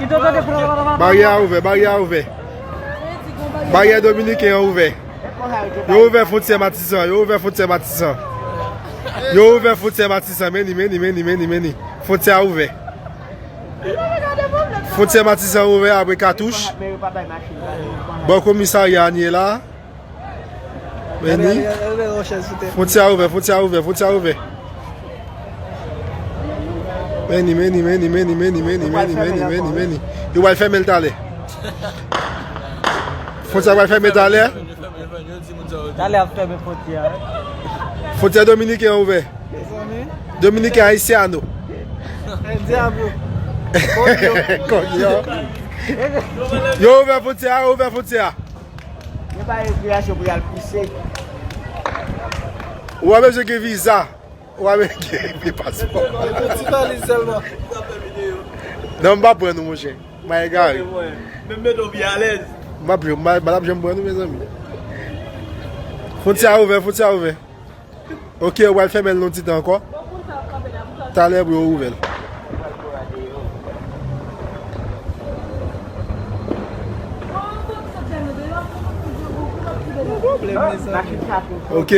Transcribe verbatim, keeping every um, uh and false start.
Baryè a ouvè, baryè a ouvè. Baryè dominiken an ouvè. Yo ouvè fwontyè Matisan, yo ouvè fwontyè Matisan. Yo ouvè fwontyè Matisan, men ni, men ni, men ni, men ni, men ni, men ni. Fwontyè a ouvè. Fwontyè Matisan ouvè apre katouch. Bò komisarya a n ye la. Men ni. Fwontyè a ouvè, fwontyè a ouvè, fwontyè a ouvè. Men ni, men ni, men ni, men ni, men ni, men ni, men ni, men ni, men ni, men ni. Yo pral fèmen l talè. Fwontyè a pral fèmen talè. Talè ap fèmen fwontyè a. Fwontyè dominiken an ouvè. Dominiken Haitiano. El Diablo. Konyo. Yo ouvè fwontyè a, yo ouvè fwontyè a. Yo pa rekreasyon pou y al pise. Ou pa bezwen gen viza. Ou pa bezwen gen paspò. Ti valiz sèlman. Non, m pa pran nou, monchè. M a egare. Menm met yon pye alèz. M pa pran, m pa, m pa t ap janm pran nou, mezanmi. Fwontyè a ouvè, fwontyè a ouvè. Ok, ou pral fèmen l yon ti tan ankò. Talè pou yo ouvè l. Ok.